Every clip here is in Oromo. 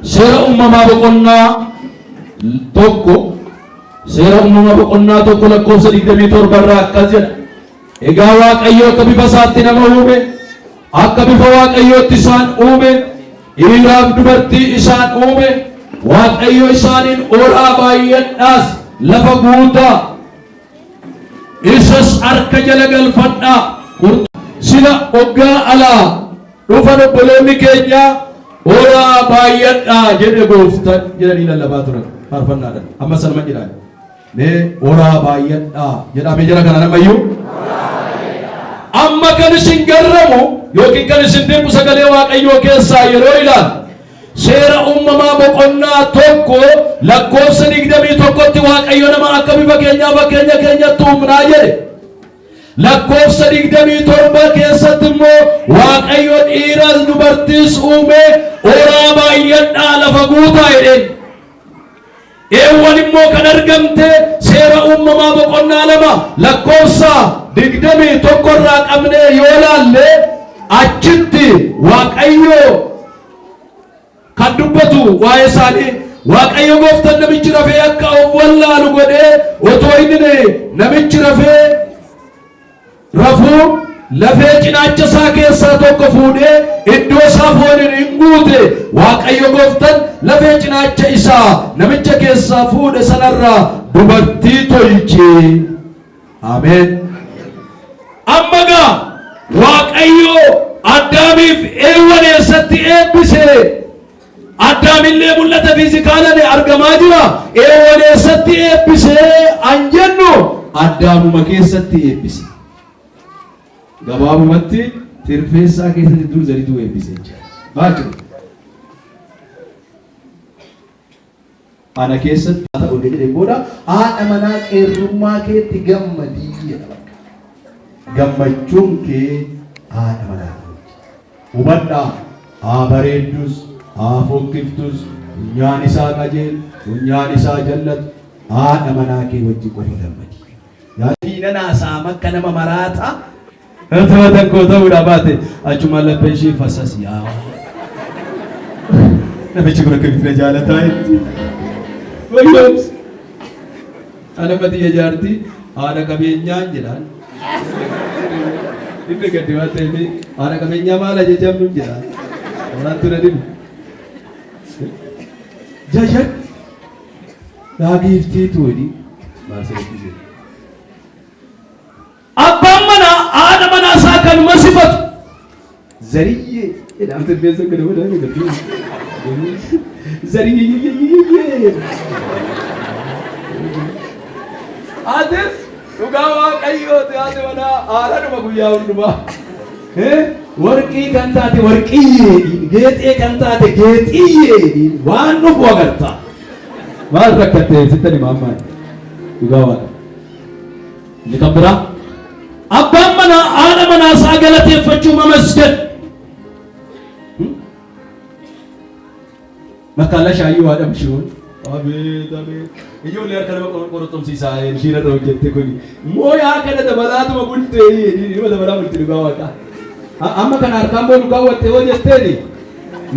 Seera Uumamaa boqonnaa 1, Seera Uumamaa boqonnaa 1 lakkoofsa 27 irraa akkas jedha. Egaa Waaqayyo akka bifa isaatti nama uume, akka bifa Waaqayyootti isaan uume, dhiiraaf dubartii isaan uume. Waaqayyo isaaniin, "Horaa, baay'adhaas, lafa guutaa, isas harka jala galfadhaa." Sila hoggaa alaa dhufan obboloonni keenya "Horaa, baay'adhaa jedhe gooftan" jedhanii lallabaa turan faarfannaadhaan. Amma sanuma jedhaan. Mee "Horaa, baay'adhaa" jedhamee jira kana namayyuu. Amma kan isin garramu yookiin kan isin dinqu, sagalee Waaqayyoo keessaa yeroo ilaalu, Seera Uumamaa boqonnaa 1 lakkoofsa 21tti Waaqayyo nama akka bifa keenyaa fakkeenya keenyatti uumnaa jedhe. Lakkoofsa 27 keessatti immoo Waaqayyo dhiiras dubartiis uume, "Horaa, baay'adhaa, lafa guutaa" jedheen. Eewwan immoo kan argamte Seera Uumamaa boqonnaa 2 lakkoofsa 21 irraa qabnee yoo laalle, achitti Waaqayyo kan dubbatu waa'ee isaanii, Waaqayyo gooftan namichi rafee akka of wallaalu godhee, otoo inni namichi rafee rafuu lafee cinaacha isaa keessaa tokko fuudhee iddoo isaa fooniin hin guute. Waaqayyo gooftan lafee cinaacha isaa namicha keessaa fuudhe sanarraa dubartii tolche. Ameen. Amma gaa Waaqayyo Addaamiif Eewwan eessatti eebbise? Addaamillee mul'ata physically argamaa jira. Eewwan eessatti eebbise an jennu, Addaamuma keessatti eebbise. Gabaabumatti tirfeessaa keessatti dur zarituu eebbise jechuudha. Baachuu. Ana keessatti haa ta'u jedhee booda, haadha manaa qeerrummaa keetti gammadii jedha bakka. Gammachuun kee haadha manaa keeti. Hubadhaa, haa bareeddus, haa fokkiftus, funyaan isaa qajeelu, funyaan isaa jallatu, haadha manaa kee wajjin qofa gammadi. Diina naasaama akka nama maraataa. Otoo tokko ta'uudha baate achumaan laphee ishee fasas yaa. Namichi kun akkamitti na jaalataa itti. Wayyoos. Ana matiyya jaartii haadha qabeenyaan jedhaan. Inni gadi waan ta'eef haadha qabeenyaa maal ajajamnu jedhaan. Waan ture dhibu. Jajan. Laagiiftii tuuni. Maal sirriitti. Abbaan manaa haadha manaa isaa kan masifatu "Zariyyee" jedha. Tirfeessa kana godhaa godhatu. Zariyyee. Atis dhugaa Waaqayyooti, haati manaa haadhadhuma guyyaa hundumaa. Warqii kan taate "Warqiyyee", geexee kan taate "Geexiyyee" waan dhufu agarta. Maal rakkattee sittan himaa ammaan dhugaa Waaqa. Inni kan biraa, abbaan manaa haadha manaa isaa galateeffachuu mamasgan. Makkaala shaayii waa dhabshuun. Abeet abeet. Ijoollee harka nama qoroxomsiisaa ishiin irra hojjette kuni. Mooyaa kana dabalaatuma bultee, nama dabalaa bulti dhugaa Waaqa. Amma kana harkaan boo lukaan wattee hoo jetteeni,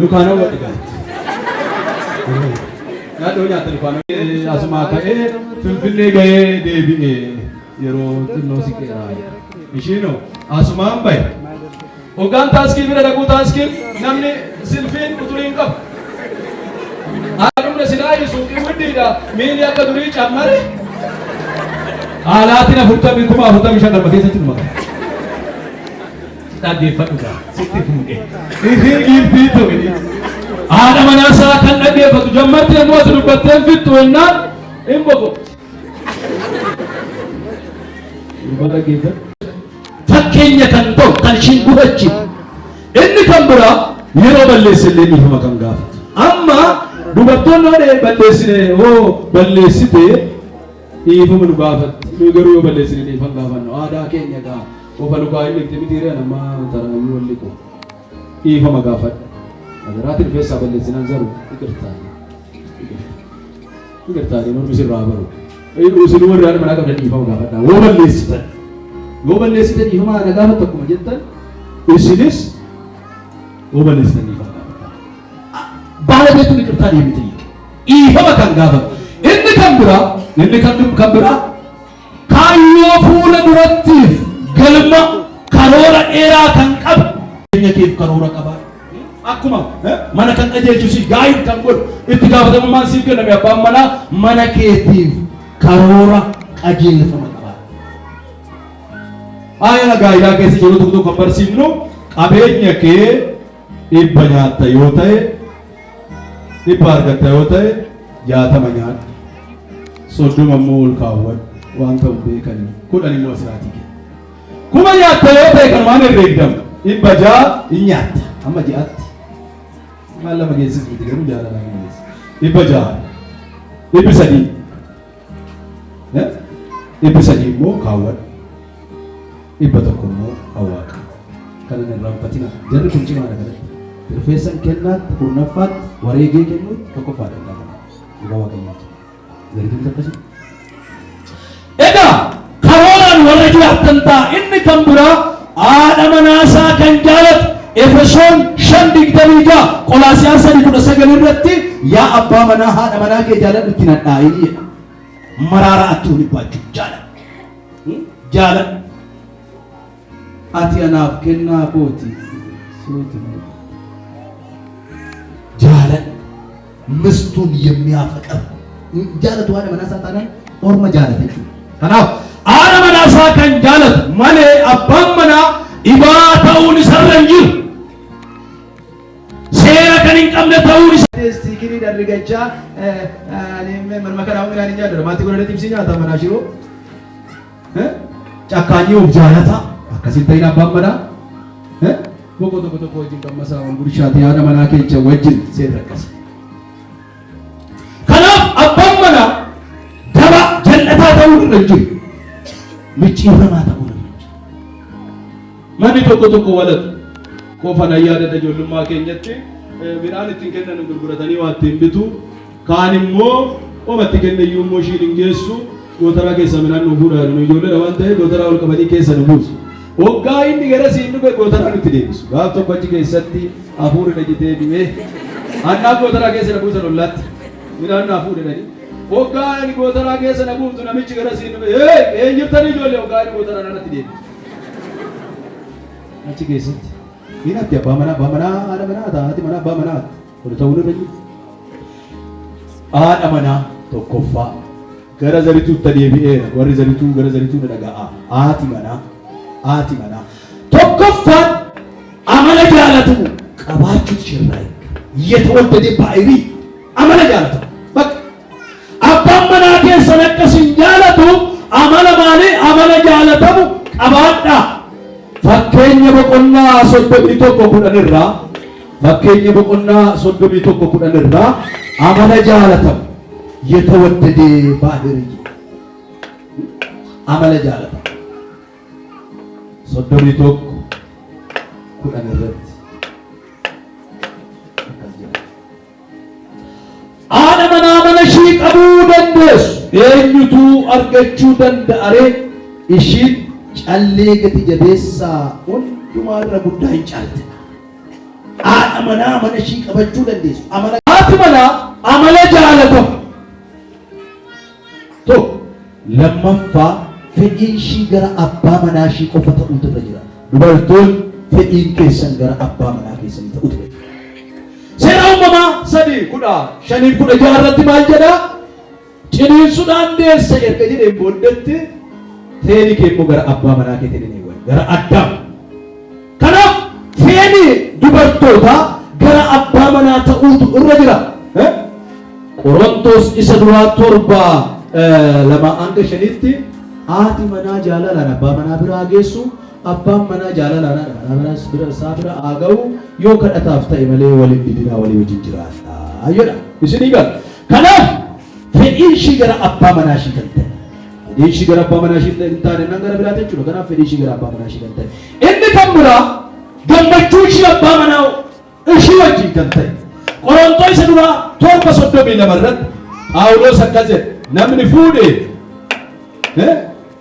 lukaan hawwadhi gaatti. Nyaadhoo nyaata lukaan asumaa ka'ee Finfinnee ga'ee deebi'ee yeroo xinnoo siqeeraa. Ishiinoo asumaan bahe. Hoggaan taaskii bira dhaquu, taaskiin namni silfiin uturii hin qabu. Haadhumna silaa suuqii widdiidha, miilli akka durii cammare. Haalaatiin afurtamii 45,000 galma keessatti dhuma. Dhaggeeffadhu gaa, sitti fuudhe. Ihii giiftii ta'e. Haadha manaa isaa kan dhaggeeffatu jammatti yommuu ati dubbattee fixxu jennaan hin boqotu. Dubbaa dhaggeeffadhu. Fakkeenya kan ta'u kan ishiin gufachiif. Inni kan biraa, yeroo balleessillee dhiifama kan gaafatu. Amma dubartoonni hoo balleessine, hoo balleessite dhiifama nu gaafatti. Nu garuu yoo balleessine dhiifama gaafannu. Aadaa keenya gaa qofa lukaa inni itti miti ree nama taraayyuu walli qo. Dhiifama gaafadha. Agaraatiin rifeensaa balleessinaan zaru ይቅርታ. ይቅርታ mormi sirraa baru. Isin warri haadha manaa qabdan dhiifama gaafadha. Yoo balleessitan. Yoo balleessitan dhiifama na gaafattu akkuma jettan, isinis yoo balleessitan dhiifama gaafadha. ቤቱን ይቅርታን የሚጠይቅ፣ dhiifama kan gaafatu. Inni kan biraa, inni kan biraa kaayyoo fuula durattiif galma karoora dheeraa kan qabu. Jireenya keef karoora qabaa. Akkuma mana kan qajeelchu, si guide kan godhu, itti gaafatamummaan siif kenname abbaan manaa mana keetiif karoora qajeelfama qabaa. Ayana gaa'ilaa keessa jiru tokko tokko kan barsiifnu, qabeenya kee 100 nyaatta yoo ta'e, 100 argatta yoo ta'e, 60 nyaadhu. 30 immoo ol kaawwadhu, waan ta'u beekanii, 10 immoo asiraatii kenna. 1000 nyaatta yoo ta'e, kanumaan herreegdamu 600 hin nyaatta amma ji'aatti. Maal lama geessis miti, garuu jaalala geessis. 600, 300, 300 immoo kaawwadhu. 100 immoo hawaaqa. Kana hin irraanfatina. Jarri kun cimaadha kanatti. Tirfeessan kennaatti, kurnaffaatti, wareegee kennuutti tokkoffaadha illaa kana. Dhugaa Waaqayyooti. Zaritiin akkasii. Egaa karooraan warra jiraattan ta'a. Inni kan biraa haadha manaasaa kan jaalatu, Efesoon 5:26, Qolaasiyaas 3:19 irratti, "Yaa abbaa manaa, haadha manaa kee jaaladhu, itti nadhaa'in" jedha. Maraara atti jaaladhu. Jaaladhu. Ati anaaf kennaa kooti. Suuti. Jaaladhu. ምስቱን የሚያፈቅር jaalatu haadha manaa isaa taanaan orma jaalata jechuudha. Kanaaf haadha manaa isaa kan jaalatu malee abbaan manaa dhibaa ta'uun isarra hin jiru. Seera kan hin qabne ta'uun isa. Stiikirii darrigachaa morma kanaa midhaan hin nyaadhu. Maatii godhanii xibsii nyaata manaa shiroo. Cakkaanyii of jaalata akkasiin ta'in abbaan manaa. Boqoo tokko tokko wajjin qammasaa wal gurshaatee haadha manaa keessa wajjin seerri akkasi. Kanaaf abbaan manaa daba jal'ataa ta'uu irra hin jiru. Micciiramaa ta'uu irra hin jiru. Manni tokko tokko walatu. Qofan yaadata, ijoollummaa keenyatti midhaan ittiin kennan gurguratanii waa ittiin bitu. Kaan immoo qoma itti kenne iyyuu immoo ishiin hin geessu. Gootaraa keessa midhaan nu fuudha. Nu ijoolleedha waan ta'eef gootaraa ol qabanii keessa nu buusu. Waggaa inni gara siin dhufe gootaraa nutti deebisu. Gaaf tokko achi keessatti hafuurri na jitee du'ee. Annaaf gootaraa keessa na buusan ollaatti. Midhaan naa fuudhanii. Waggaa inni gootaraa keessa na buuftu namichi gara siin dhufe. "Ee, eenyuttanii ijoollee?" Waggaa inni gootaraa natti deebisu. Achi keessatti. Inni ati abbaa manaa, abbaa manaa, haadha manaa, haati manaa, abbaa manaa. Kun ta'uu irra jiru. Haadha manaa tokkoffaa gara Zarituutti deebi'eera. Warri Zarituu gara Zarituu na dhaga'a. Haati manaa, haati manaa. Tokkoffaan amala jaalatamu qabaachuutu ishirraa eega. የተወደደ ባህሪ, amala jaalatamu. Bakka abbaan manaa keessan akkasin jaalatu amala maalii? Amala jaalatamu qabaadhaa. Fakkeenya boqonnaa 31:10 irraa, Fakkeenya boqonnaa 31:10 irraa, amala jaalatamu, የተወደደ ባህሪ, amala jaalatamu, 31:10 irratti akkas jedha. Haadha manaa mana ishii qabuu dandeessu eenyutu argachuu danda'a ree? Ishiin callee gati jabeessaa hundumaa irra guddaa hin caalte. Haadha manaa mana ishii qabachuu dandeessu. Amala haati manaa amala jaalatamu. Tokko, lammaffaa, fedhiin ishii gara abbaa manaa ishii qofa ta'uutu irra jira. Dubartoonni, fedhiin keessan gara abbaa manaa keessanii ta'uutu irra jira. Seera Uumamaa 3:15f 16 irratti maal jedhaa? Ciniinsuudhaan deessa erga jedheen booddetti, feeni kee immoo gara abbaa manaa keetiin hin eewwan, gara Addaam. Kanaaf feeni dubartootaa gara abbaa manaa ta'uutu irra jira. Qorontos isa duraa 7:2 hanga 5tti, haati manaa jaalalaan abbaa manaa biraa geessu, abbaan manaa jaalalaan haadha manaa bira isaa bira haa ga'u, yoo kadhataaf ta'e malee waliin didinaa, walii wajjin jiraadha jedha. Isinii gala. Kanaaf fedhiin ishii gara abbaa manaa ishii kan ta'e. Fedhiin ishii gara abbaa manaa ishii hin taane nan gara biraati jechuudha. Kanaaf fedhiin ishii gara abbaa manaa ishii kan ta'e. Inni kan biraa gammachuu ishii abbaa manaa ishii wajjin kan ta'e. Qorontoo isa duraa 7:32 irratti Phaawulos akkas jedhe: "Namni fuudhe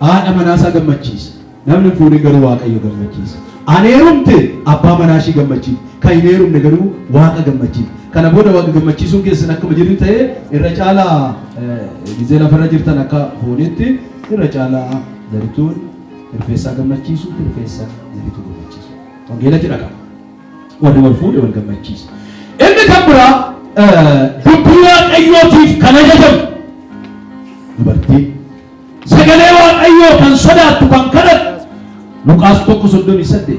haadha manaa isaa gammachiisa. Namni hin fuudhin garuu Waaqayyo gammachiisa." An heerumte abbaa manaa ishii gammachiifti. Kan hin heerumne garuu Waaqa gammachiifti. Kana booda Waaqa gammachiisuun keessan akkuma jiru ta'ee irra caalaa gizee lafarra jirtan akka fooniitti irra caalaa Zarituun tirfeessaa gammachiisu, tirfeessaan Zarituu gammachiisu. Wangeela jedha qaba. Warri wal fuudhe wal gammachiisa. Inni kan biraa dubbii Waaqayyootiif kan ajajamu dubartii sagalee Waaqayyoo kan sodaattu kan kadhattu Luqaas 1:38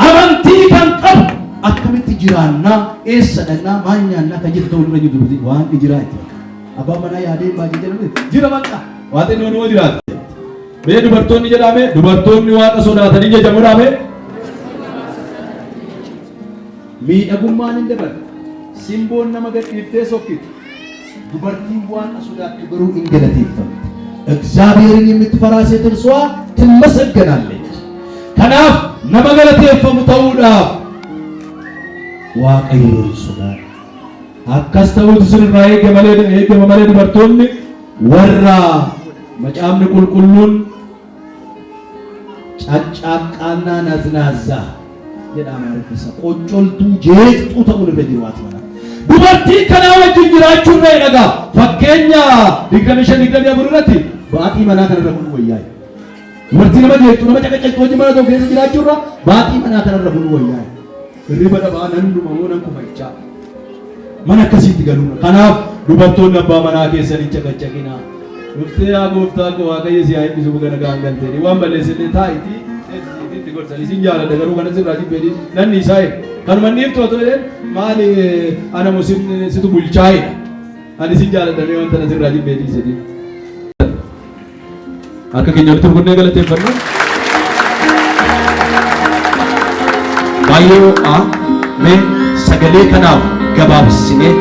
amantii kan qabu akkamitti jiraannaa eessa dhaqnaa maal nyaannaa kan jettu ta'uu irra jiru dubartii waan ni jiraa itti bakka. Abbaan manaa yaadee hin baajee jedhamu jira bakka Waaqni nuu jiraata. Mee dubartoonni jedhame dubartoonni Waaqa sodaatanii jajamuudhaa mee? Miidhagummaan hin dabarre. Simboon nama gadhiiftee sokkiti. Dubartiin Waaqa sodaattu garuu in galateeffamti. እግዚአብሔርን የምትፈራ ሴት እርሷ ትመሰገናለች። Kanaaf nama galateeffamu ta'uudhaaf Waaqayyoon sodaadha. Akkas ta'uutu sirraa eegama malee dubartoonni warra macaafni qulqulluun caccaaqqaannaa naznaazaa jedha Amaariffisa. Qoccoltuu jeeqxuu ta'uun irra jiru haati manaa. Dubartii kanaa wajjin jiraachuu irra dhagaa fakkeenya 25 24 irratti Baaxii manaa kanarra buluu wayyaa. Dubartii nama jeeqxuu nama caqacaqxu wajjin mana tokko keessa jiraachuu irra baaxii manaa kanarra buluu wayyaa. Hirriba dhabaa nan dhumamoo nan kufachaa mana akkasiitti galuu. Kanaaf dubartoonni abbaa manaa keessanii caqacaqinaa. Dhuftee yaa gooftaa koo Waaqayyo si haa eebbisu baga nagaan galteeni waan balleessillee taa'itii teessisiitii itti gorsanii sin jaaladha garuu kana sirraa jibbeedii nanni isaa eega. Kanuma inni iftu otoo jedheen maali ana musin situ bulchaa'edha. Ani sin jaaladha mee wanta na sirraa jibbeedii jedhee. Harka keenya walitti rukunnee galateeffanna. Baay'ee ho'aa mee sagalee kanaaf gabaabsinee